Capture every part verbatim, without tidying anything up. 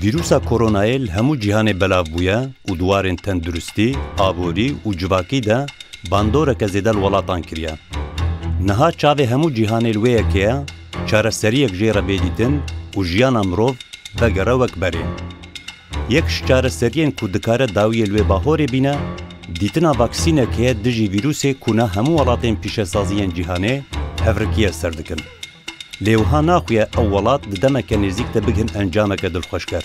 Vîrusa koronayê li hemû cîhanê belav bûye û di warên tenduristî, aborî û civakî de bandoreke zêde li welatan kiriye. Niha çavê hemû cîhanê li wê yekê ye, çareseriyek jê re bê dîtin û jiyana mirov vegere wek berê. Yek ji çareseriyên ku dikare dawiyê li wê bahorê bîne, dîtina vaksînekê ye dijî vîrusê ku na hemû welatên pîşesazî yên cîhanê hevrikiyê li ser dikin. Lê wiha naxuye ew welat di demeke nêzîk de bighin encameke dilxweşker.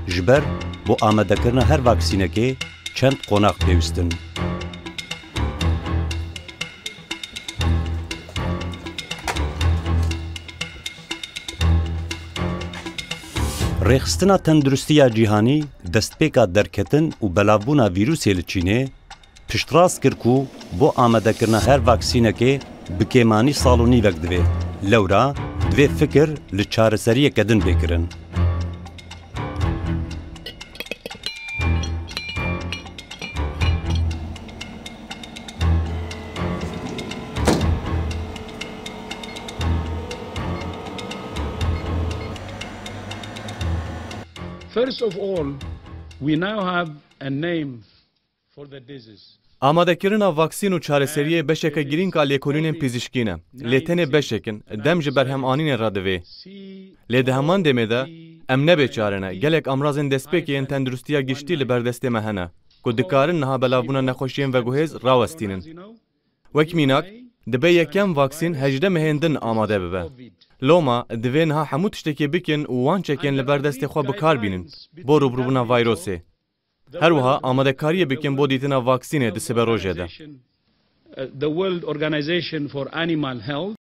Ji ber bo amadekirina her vaksînekê çend qonax pêwîst in. Rêxistina Tenduristiya Cîhanî destpêka derketin û belavbûna vîrusê li Çînê piştrast kir ku bo amadekirina her vaksînekê bi kêmanî sal û nîvek divê. Lewra divê fikir li çareseriyeke din bê kirin. First of all, we now have a name for the disease. Amadekirina vaksîn û çareseriyê beşeke girîng a lêkolînên pizîşkî ne. Lê tenê beşek in, dem ji berhemanînê re divê. Lê di heman demê de em ne bêçare ne. Gelek amrazên destpêkê yên tenduristiya giştî li ber destê me hene, ku dikarin niha belavbûna nexweşiyên veguhêz rawestînin. Wek mînak, dibe yekem vaksîn hejdeh mehên din amade bibe. Loma, divê niha hemû tiştekê bikin û wan çekên li ber destê xwe bi kar bînin bo rûbirûbûna vayrosê. Her wiha amadekariyê bikin bo dîtina vaksînê di siberojê de. The World Organization for Animal Health.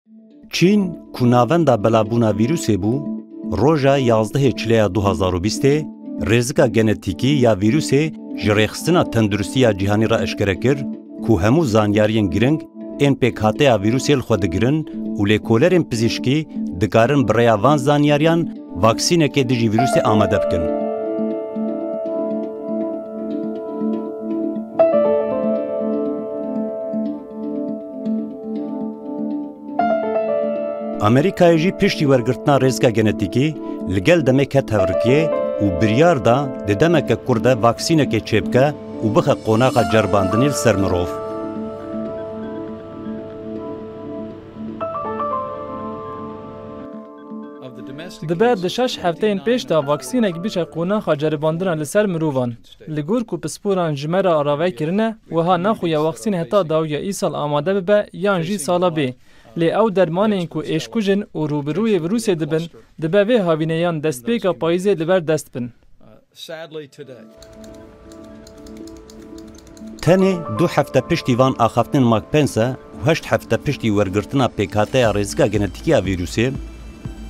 Çîn, ku navenda belavbûna vîrusê bû, roja yazdehê Çileya du hazar û bîstê rêzika genetîkî ya vîrusê ji Rêxistina Tenduristiya Cîhanî re eşkere kir ku hemû zanyariyên giring ên pêkhateya vîrusê li xwe digirin û lêkolerên pizîşkî dikarin bi rêya van zanyariyan vaksînekê dijî vîrusê amade bikin. Amerîkayê jî piştî wergirtina rêzika genetîkî li gel demê ket hevrikiyê û biryar da di demeke kurt de vaksînekê çêbike û bixe qonaxa ceribandinê li ser mirov. Dibe di şeş hefteyên pêş de vaksînek biçe qonaxa ceribandina li ser mirovan. Li gor ku pisporan ji me re rave kirine, wiha naxuye vaksîn heta dawiya îsal amade bibe yan jî sala bê. Lê ew dermanên ku êşkuj in û rûbirûyê vîrusê dibin, dibe vê havîneyan destpêka payîzê li ber dest bin. Tenê du hefte piştî van axaftinên Mark Pence û heşt hefte piştî wergirtina pêkhateya rêzika genetîkî ya vîrusê,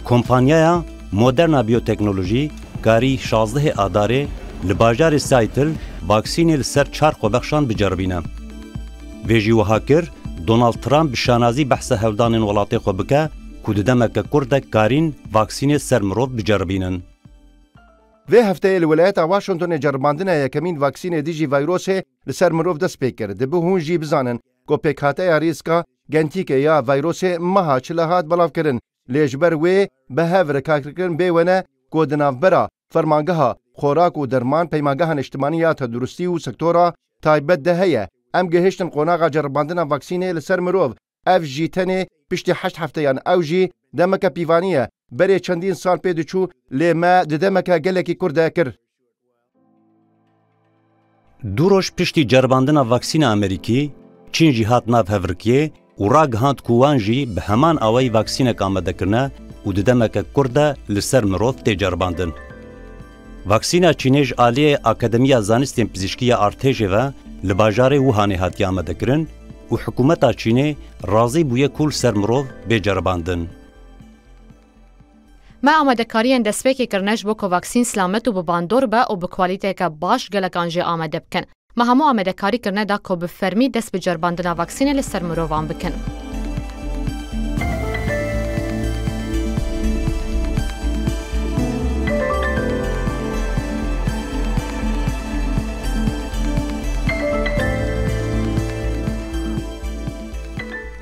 kompanyaya Moderna Biyoteknolojî karî şazdehê Adarê li bajarê Seattle vaksînê li ser çar xwebexşan biceribîne. Vê jî wiha kir, Donald Trump bi şanazî behsa hewldanên welatê xwe bike ku di demeke kurt de karîn vaksînê ser mirov biceribînin. Vê hefteyê li welayeta Washingtonê ceribandina yekemîn vaksînê dijî vayrosê li ser mirov dest pê kir. Dibe hûn jî bizanin ku pêkhateya rîska genetîkê ya vayrosê meha çil hat belavkirin, lê ji ber wê bi hev re karkirin bê wene ku di navbera Fermangeha Xorak û Derman, Peymangeha Niştimanî ya Tenduristî û sektora taybet de heye. Em gihiştin qonaxa ceribandina vaksînê li ser mirov. Ev jî tenê piştî heşt hefteyan, ew jî demeke pîvanî ye. Berê çendîn sal pê diçû, lê me di demeke gelekî kurt de kir. Du roj piştî ceribandina vaksîna Amerîkî, Çîn jî hat nav hevrikiyê û ragihand ku wan jî bi heman awayî vaksînek amade kirine û di demeke kurt de li ser mirov tê ceribandin. Vaksîna Çînê ji aliyê Akademiya Zanistên Pizîşkî ya Artêşê ve li bajarê Wuhanê hatiye amadekirin û hikûmeta Çînê razî bûye ku li ser mirov bê ceribandin. Me amadekariyên destpêkê kirine ji bo ku vaksîn silamet û bi bandor be û bi kwalîteyeke baş gelekan jê amade bikin. Me hemû amadekarî kirine da ku bi fermî dest bi ceribandina vaksînê li ser mirovan bikin.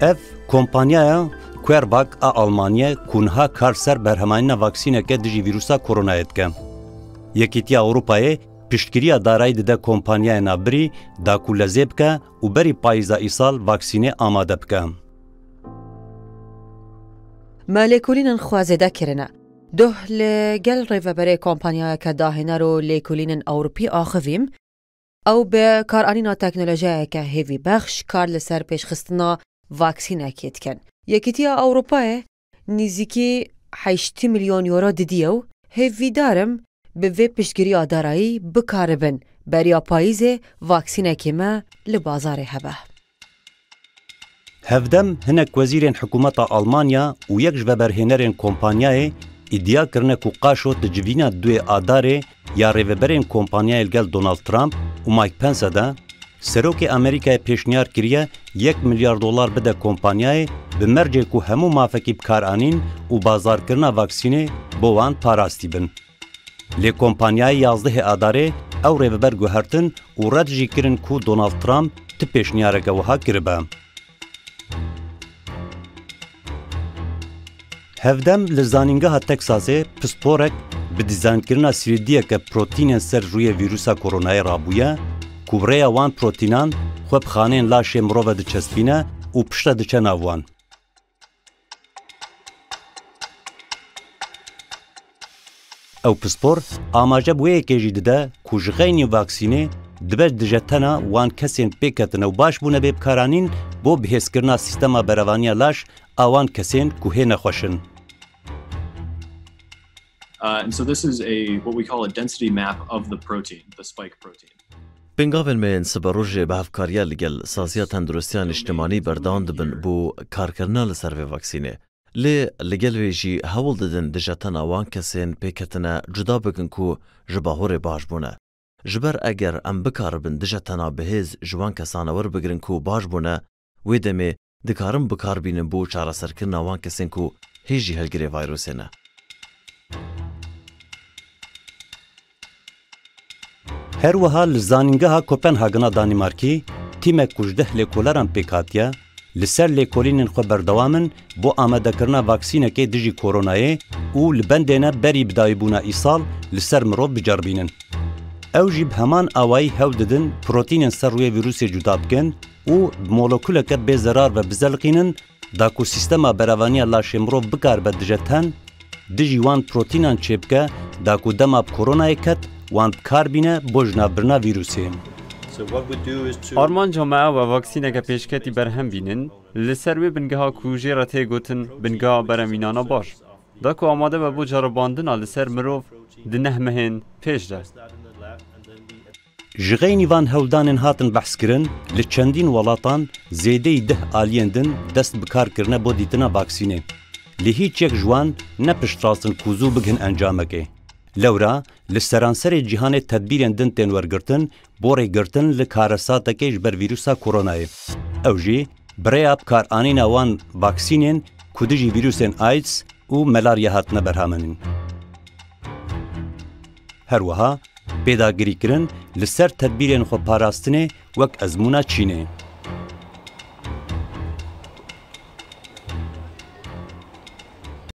Ev kompanyaya CureVac a Almanyê ku niha kar ser berhemanîna vaksîneke dijî vîrusa koronayê dike. Yekîtiya Ewropayê piştgiriya darayî dide kompanyaya navbirî da ku lezê bike û berî payîza îsal vaksînê amade bike. Me lêkolînên xwe zêde kirine. Doh li gel rêveberê kompanyayeke dahêner û lêkolînên Ewropî axivîm, ew bi karanîna teknolojiyayeke hêvîbexş kar li ser pêşxistina vaksînekê dikin. Yekîtiya Ewropayê nîzîkî heştê milyon euro didiye û hêvîdar im bi vê piştgiriya darayî bikaribin beriya payîzê vaksînekê me li bazarê hebe. Hevdem hinek wezîrên hikûmeta Almanya û yek ji veberhênerên kompanyayê îdia kirine ku qaşo di civîna duyê Adarê ya rêveberên kompanyayê li gel Donald Trump û Mike Pence de, Serokê Amerîkayê pêşniyar kiriye yek milyar dolar bide kompanyayê bi mercê ku hemû mafekî bi kar anîn û bazarkirina vaksînê bo wan parastî bin. Lê kompanyayê yazdehê Adarê ew rêveber guhertin û red jî kirin ku Donald Trump ti pêşniyareke wiha kiribe. Hevdem li Zanîngeha Texasê pisporek bi dîzaynkirina sîrîdiyeke protînên ser rûyê vîrusa koronayê rabûye ku bi rêya wan protînan xwe bi xaneyên laşê mirove diçespîne û piştre diçe nav wan. Ew pispor amaje bi wê yekê jî dide ku ji xeynî vaksînê dibe dijetena wan kesên pêketine û baş bûne bê bikaranîn bo bihêzkirina sîstema berevaniya laş a wan kesên ku hê nexweş in. Uh, and so this is a what we call a density map of the protein, the spike protein. Pêngavên me yên siberojê bi hevkariya li gel Saziya Tenduristiya Niştimanî berdewam dibin bo karkirina li ser vê vaksînê. Lê li gel vê jî hewl didin dijetena wan kesên pêketine cuda bikin ku ji bahorê baş bûne. Ji ber eger em bikaribin dijetena bihêz ji wan kesane werbigirin ku baş bûne, wê demê dikarin bikar bînin bo çareserkirina wan kesên ku hê jî hilgirê vayrosê ne. Her wiha li Zanîngeha Kopenhagena Danîmarkî tîmek ku ji deh lêkoleran pêk hatiye, li ser lêkolînên xwe berdewam in bo amadekirina vaksînekê dijî koronayê û li bendê ne berî bidawîbûna îsal li ser mirov biceribînin. Ew jî bi heman awayî hewl didin protînên ser rûyê vîrusê cuda bikin û bi molekuleke bê zerar ve bizeliqînin, da ku sîstema berevaniya laşê mirov bikaribe dijethen, dijî wan protînan çêbike, da ku dema bi koronayê ket, wan bi kar bîne bo jinavbirina vîrusê. Armanca me ew e vaksîneke pêşketî berhem bînin, li ser wê bingeha ku jê re tê gotin bingeha beremînana baş, da ku amade be bo ceribandina li ser mirov di neh mehên pêş de. Ji xeynî van hewldanên hatin behskirin, li çendîn welatan zêdeyî deh aliyên din dest bi kar kirine bo dîtina vaksînê. Lê hîç yek ji wan ne piştrast in ku zû bigihin encamekê. Lewra li seranserê cîhanê tedbîrên din tên wergirtin bo rêgirtin li karesatekê ji ber vîrusa koronayê. Ew jî bi rêya bikaranîna wan vaksînên ku dijî vîrusên AIDS û melarya hatine berhamenîn. Her wiha pêdagirîkirin li ser tedbîrên xweparastinê wek ezmûna Çînê.